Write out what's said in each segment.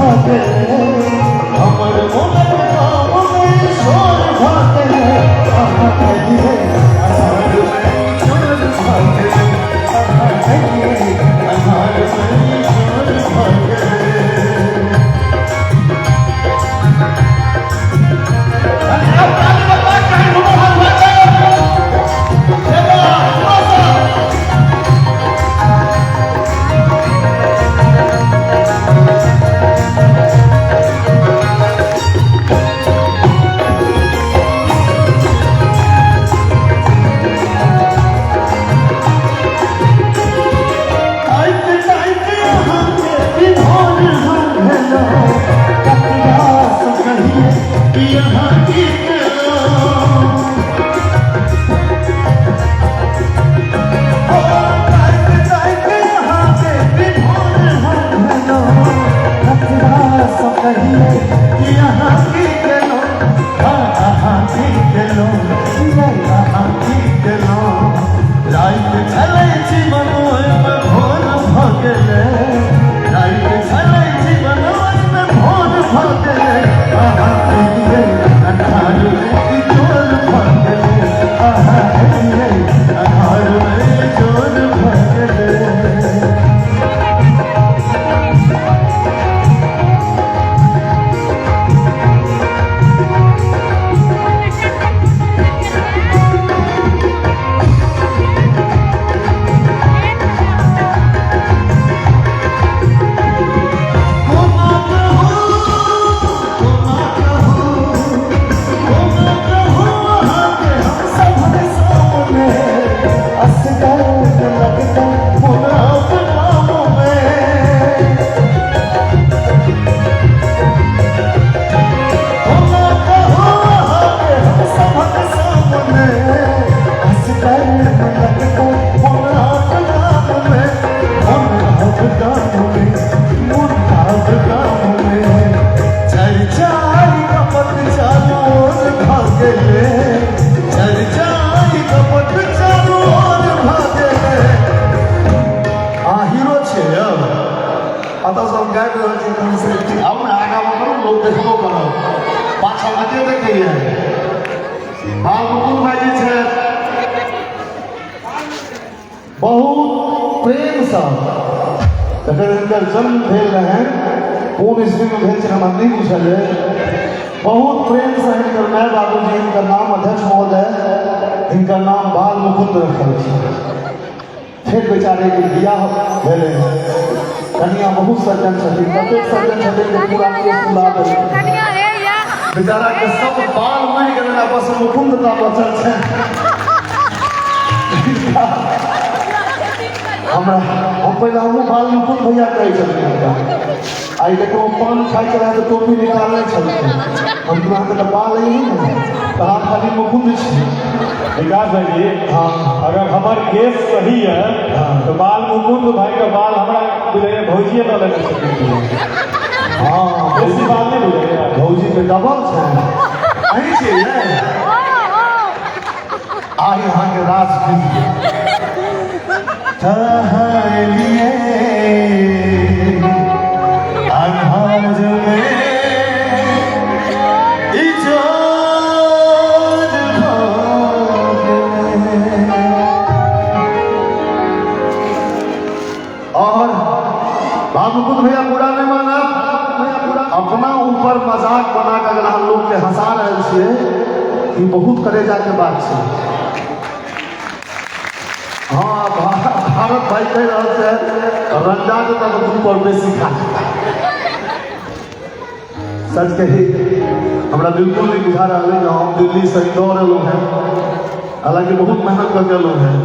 भऽ गेलै। हमर मोनक गाममे शोर भऽ गेलै। अहाँ एलियै अन्हारमे इजोर भऽ गेलै। अहाँ एलियै अन्हारमे इजोर भऽ गेलै। ताकि ताकि अहाँके विभोर हम भेलहुँ, ककरासँ कहियै कि अहाँ की केलहुँ। ओ ताकि ताकि अहाँके विभोर हम भेलहुँ, ककरासँ कहियै कि अहाँ की केलहुँ। हँ अहाँ की केलहुँ, यै अहाँ की केलहुँ। राति छलै जीवन ओहिमे भोर भऽ गेलै। राति छलै जीवन ओहिमे भोर भऽ गेलै। अहाँ एलियै अन्हारमे इजोर भऽ गेलै। अहाँ एलियै अन्हारमे इजोर भऽ गेलै। कोना कहू, कोना कहू, कोना कहू अहाँके हम सभक सामने, असगर लगता मोन अपना मे। कोना कहू अहाँके हम सभक सामने, असगर लगता मोन अपना मे। मोन अपना मे, मोन अपना मे। चर्चाई कपट चारू ओर भऽ गेलै। चर्चाई कपट चारू ओर भऽ गेलै। अहाँ हीरो छियै यौ। एतऽ सब गाबि रहल छी तहन से आउ ने आगाँ मे करू, लोक देखबो करत, पाछाँ मे के देखैया? बाल मुकुंद भाईजी छै बहुत प्रेमसँ। जखन हिनकर जन्म भेल रहनि, कोन ईस्वीमे भेल छै हमरा नहि बुझल अइ, बहुत प्रेमसँ हिनकर माय बाबूजी हिनकर नाम, अध्यक्ष महोदय, हिनकर नाम बाल मुकुंद रखल छै। फेर बेचारेके बियाह भेलै, कनिया बहुत सज्जन छथिन, ततेक सज्जन छथिन जे पूरा केस फुला देलखिन। बेचाराके सब बाल मरि गेलनि आ बस मुकुंद टा बचल छै। हमरा हम पहिले हमहूँ बाल मुकुंद भैया कहै छलखिन हुनका। आइ देखो पान खाइ छलै तऽ टोपी निकालने छलखिन। हम कहलहुँ अहाँके तऽ बाल अइ ने, तऽ अहाँ खाली मुकुंद छी। विकास भाईजी, हाँ। अगर हमर केस सही है तो बाल मुकुंद भाई का बाल हमरा बुझाइए भौजिए दऽ देने छथिन। हाँ। बेसी बाल नहीं बुझाइए। भौजी के डबल छै। अहीं छियै ने? आइ अहाँके राज खुलि गेल। ठहरलियै अन्हारमे इजोर भऽ गेलै। और बाबू भैया बुरा नहीं मानब, अपना ऊपर मजाक बना के अगर अहाँ लोग के हंसा रहल छियै, ई बहुत कलेजा के बात छै। हाँ, भारत भाई कहि रहल छै रंजा के तब दू पर बेसी खा। सच कही, हमरा बिल्कुल नहीं बुझा रहल है कि हम दिल्ली से इंदौर एलहुँ हैं। हालांकि बहुत मेहनत करके एलहुँ हैं।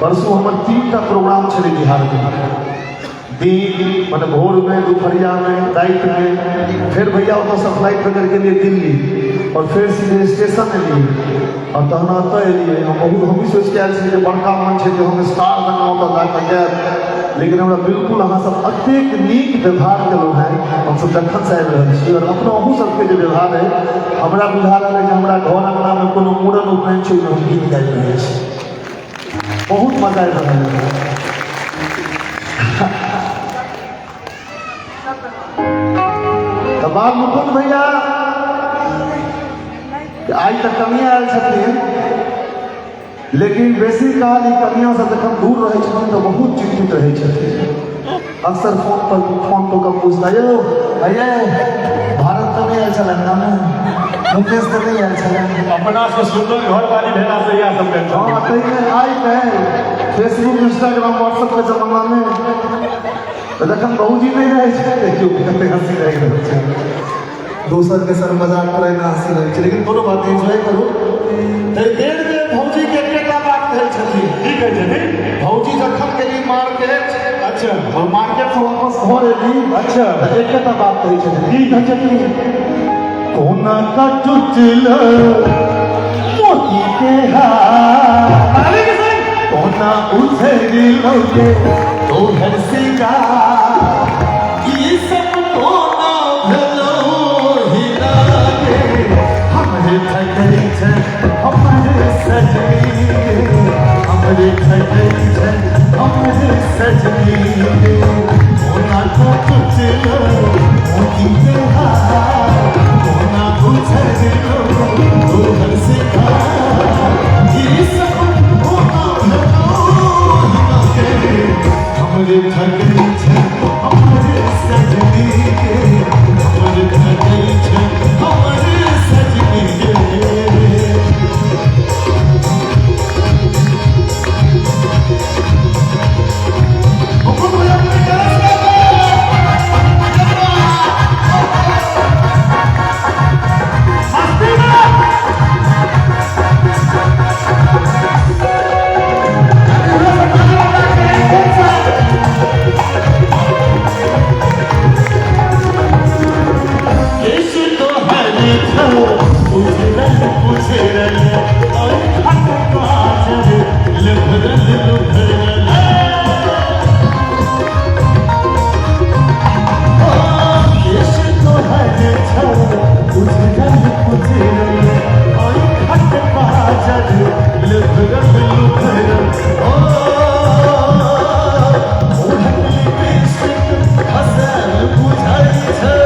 परसों हमर 3 टा प्रोग्राम छलै बिहारमे, दिन माने भोर में, दोपहरिया में, रात में। फिर भैया ओतऽ से फ्लाइट पकड़ के लिए दिल्ली और फिर सीधे स्टेशन एलियै और तहन एतऽ एलियै। हम बहुत हम ई सोचि के आयल छलियै जे बड़का मंच छै जे हम स्टार जकाँ ओतऽ जा कऽ गायब, लेकिन हमरा बिल्कुल अहाँ सब एतेक नीक व्यवहार केलहुँ हेँ। हमसब जखन से आबि रहल छी और अपनो अहूँ सबके जे व्यवहार अइ, हमरा बुझा रहल अइ जे हमरा घर अङ्गनामे कोनो मूड़न उपनयन छै, ओहिमे हम गीत गाबि रहल छी। बहुत मजा आबि रहल अइ। तऽ बाल मुकुंद भैया आइ तऽ कनिया आयल छथिन, लेकिन बेसी काल ई कनिया से जखन दूर रहै छथिन तऽ बहुत चिंतित रहै छथिन। अक्सर फोन पर फोन कऽ कऽ पूछता, यौ भैया भारत तऽ नहि आयल छलै ना, मुकेश तऽ नहि आयल छलै। अपना से सुन्दर घरवाली भेला से इएह सब टेंशन। हाँ, ताहिमे आइ काल्हि फेसबुक, इंस्टाग्राम, व्हाट्सएप के जमानामे तऽ जखन भौजी नहि रहै छै, देखियौ कते हँसी लागि रहल छै। दोसर के सर मजाक करै मे हँसी लगै छै, लेकिन कोनो बात नहि, एन्जॉय करू। तऽ बेर बेर भौजी के एकेटा बात कहै छथिन। की कहै छथिन? भौजी जखन गेली मार्केट, अच्छा, और मार्केट से वापस घर एली, अच्छा, तऽ एकेटा बात कहै छथिन। की कहै छथिन? कोना का टूटल मोती के हार, ताली के संग, कोना उछल के तोहर सिंगार, ई सब कोना भेलो हिला के, हमरे ठकै छै हमरे सजनी के, हमरे ठकै छै हमरे सजनी के, कोना को टूटल मोती के हार, कोना उछल तोहर सिंगार, ई सब कोना भेलो हिला के, हमरे ठकै छै हमरे सजनी के, हमरे ठकै छै हमरे सजनी के। मुकुंद भैया अपने तरफ से। मस्ती में। केश तोहर छौ उजरल पुजरल, और खट काजर लुभरल लुभरल, केश तोहर छौ उजरल पुजरल, और खट काजर लुभरल लुभरल, ओ ओढ़ल लिपस्टिक खसल बुझै छै,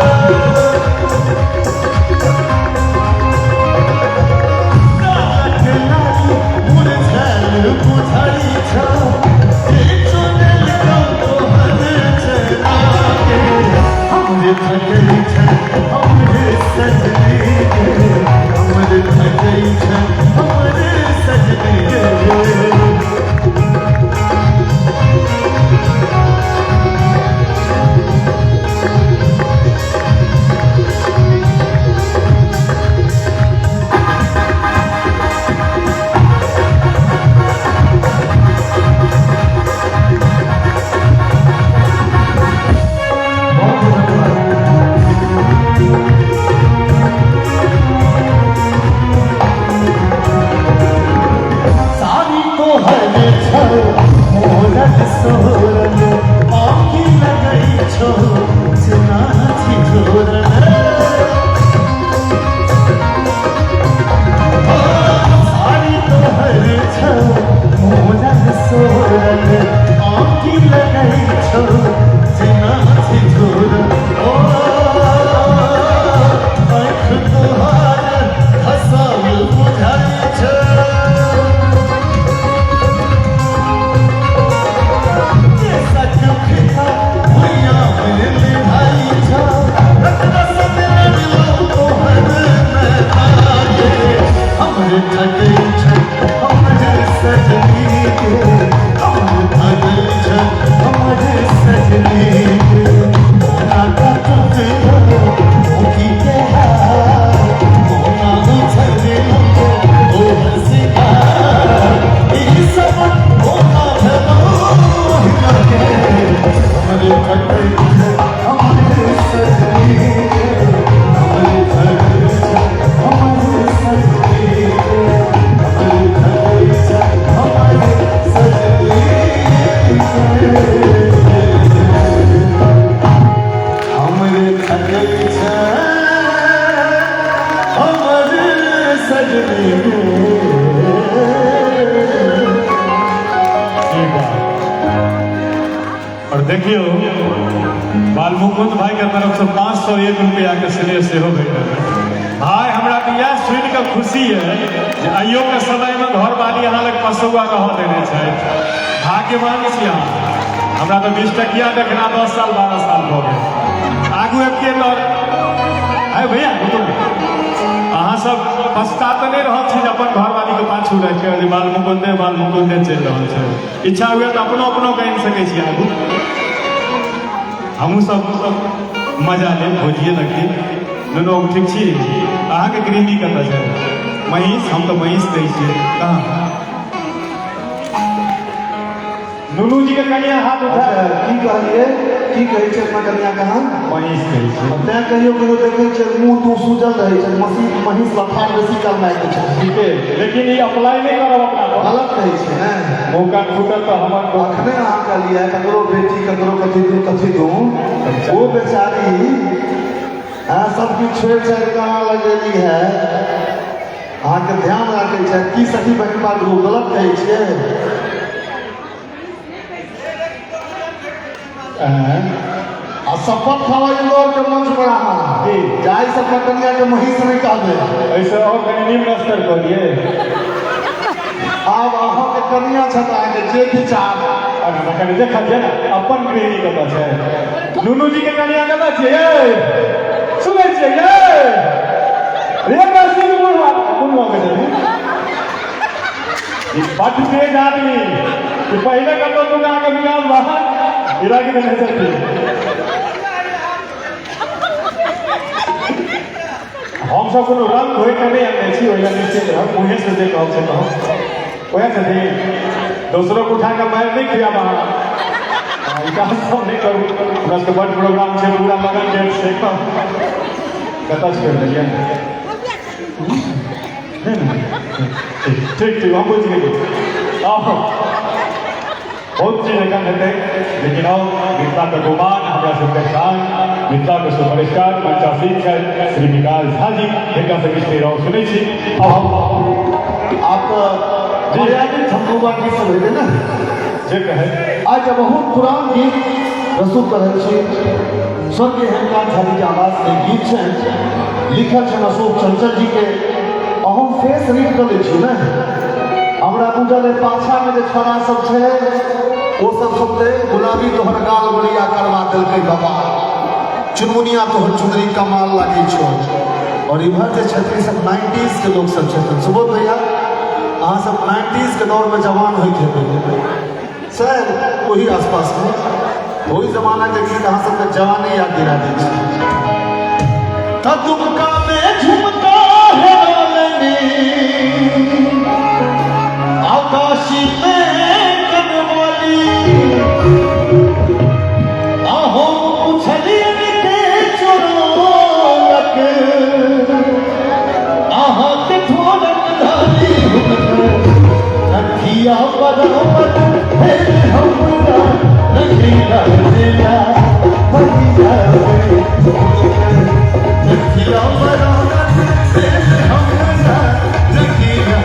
कालक लाली मुरझायल बुझै छौ, जे चुनल तोहर चेहरा के, हमरे ठकै छै हमरे सजनी के, हमरे ठकै छै हमरे सजनी के। बहुत बहुत धन्यवाद। सारी तोहर छौ मोरल सोरल, आँखि लगै छौ जेना छिझोरल, सारी तोहर छौ मोरल सोरल, आँखि लगै छौ जेना छिझोरल, ओ आँखि तोहर हसल बुझै छै, सच फिका भुइया में लिभाई छौ, रत्न सजल तोहर नैना के, हमरे ठकै छै हमरे सजनी के, हमरे ठकै छै हमरे सजनी के, कोना का टूटलो मोती के हार, कोना उछललो तोहर सिंगार, ई सब कोना भेलो हिला के, हमरे ठकै छै हमरे सजनी के, हमरे ठकै छै हमरे सजनी के, हमरे ठकै छै हमरे सजनी के, हमरे ठकै छै हमरे सजनी के। की बात। और देखियो, बाल मुकुंद भाई के तरफ से 500 701 रुपया के स्नेह सेहो भेटल। भाय, हमरा तऽ इएह सुनि कऽ खुशी है जे आइयो के समय में घरवाली अहाँ लग पसौआ रह देने छथि। भाग्यवान छी अहाँ। हमरा तऽ 20 टकिया देखना 10 साल 12 साल भऽ गेल। आगू अबितियै तऽ आय भैया रुकू ने। अहाँ सब पछता तऽ नहि रहल छी जे अपन घरवाली के पाछू राखि कऽ जे बाल मुकुन्दे बाल मुकुन्दे चलि रहल छै? इच्छा हुए तऽ अपनो अपनो के आनि सकै छी आगू। हमहूँ सब मजा लेब, भौजिए लगती। दुनू ठीक छी? अहाँके गृहिणी कतऽ छै? महीष, हम तऽ महीष कहै छियै। कहाँ नुनू जी के कनिया हाथ उठा। अच्छा, की कहलियै? की कहै छै अपना कनिया के अहाँ? महीष कहै छियै। तें कहियो कहियो देखै छियै मुँह तू सूजल रहै छै। मसी महीष लफाड़ बेसी काल मारि दै छै। ठीके, लेकिन ई अप्लाई नहि करब अपना पर। गलत कहै छै ने। मुँह कान फूटल तऽ हमर। अखने अहाँ कहलियै ककरो बेटी ककरो कथी दू कथी दू, ओ बेचारी अहाँ सब किछु छोड़ि छाड़ि कऽ अहाँ लगेली है, अहाँके ध्यान राखै छै। की सखी बहिनपा गुरु, गलत कहै छियै? आ शपथ खावा इंदौर के मंच पर अहाँ जी। जाहि सब कन्या के महीष नहि कहबै। एहिसँ आओर कनि निम्न स्तर कऽ दियै। आब अहाँके कन्या छथि, अहाँके जे विचार। आब हमरा कनि देखलियै ने अपन गृहिणी कतऽ छै? नुनू जी के कनिया कतऽ छियै यै? सुनै छियै यै? रे नरसिंह बुढ़वा, कोन गाँव के छथिन ई? बड्ड तेज आदमी ई। पहिले कतौ नुका के दुकान बाहर ई राखि देने छथिन। हमसब कोनो रंग धोइ के नहि अनने छी, ओहि लए निश्चित रहब। मुँहे से जे कहब से कहब। वएह छथिन, दोसरो के उठा कऽ मारि नहि खुआब अहाँ। हँ, ई काज सब नहि करू। हमरा सबके बड्ड प्रोग्राम छै, पूरा लगन डेट छै। कतऽ छोड़ि देलियै? नहि ने, ठीक ठीक ठीक, हम बुझि गेलियै। आउ, बहुत चीज एखन हेतै, लेकिन आउ, मिथिलाके गुमान, हमरा सबके शान, मिथिलाके सुपरस्टार मंचासीन छथि श्री विकास झा जी, जिनका से किछु देर और सुनै छी। आउ। आप मर्यादित झमकौआ गीत सब हेतै ने? जे कहै। आज बहुत पुरान गीत प्रस्तुत कर रहल छी। स्वर्गीय हेमकांत झा जी के आवाज में गीत छनि, लिखल छनि अशोक चंचल जी के। अहूँ फेस रीड कऽ लै छी ने। हमरा बुझल है पाछा में जे छोड़ा सब छै ओ सब सुनते गुलाबी तोहर गाल गोलिया करवा देलकै बाबा, चुनमुनिया तोहर चुनरी कमाल लागै छौ। और इम्हर जे छथिन सब 90s के लोक सब छथिन। सुबोध भैया, अहाँ सब 90s के दौर में जवान होइत हेबै सर, ओही आसपास में। ओही जमाना के गीत अहाँ सबके जवानी याद दिला दै छै। त दुमका में झुमका हेरालनि, आकाशी में कनवाली, आ हम पुछलियनि के चोरलक अहाँके ठोरक लाली, हुनकर नथिया बराबर भेल हमरा रंगीला जिला बलिया रे। नथिया बराबर भेल हमरा रंगीला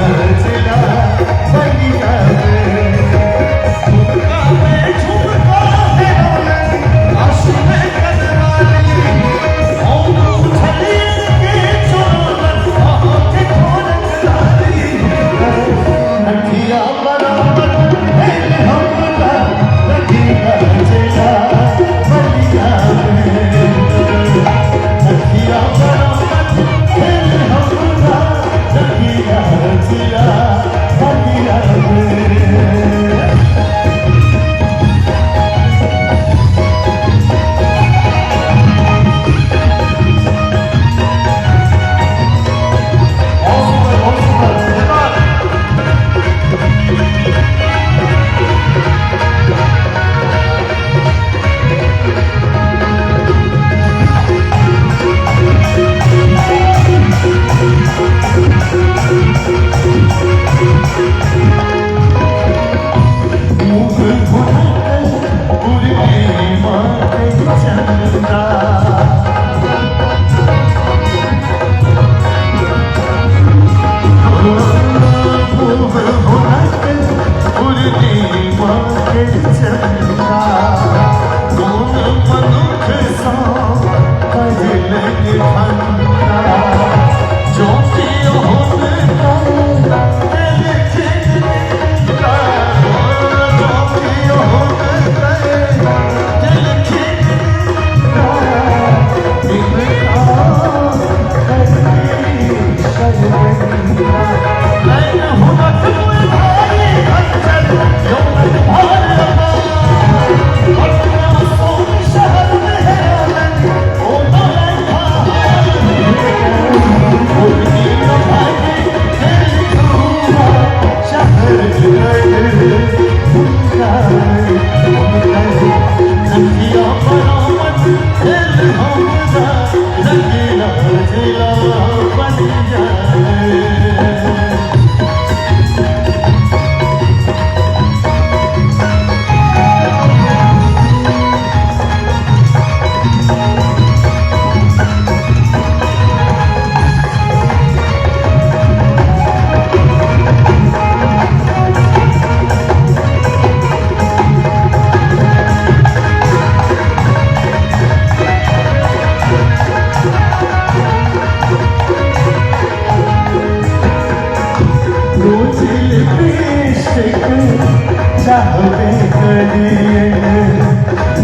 चाहबे करिए,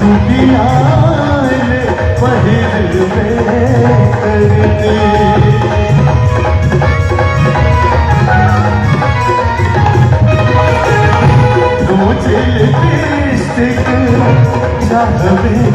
दुनिया ले पहिरबे करती। रोज लिपस्टिक चाहबे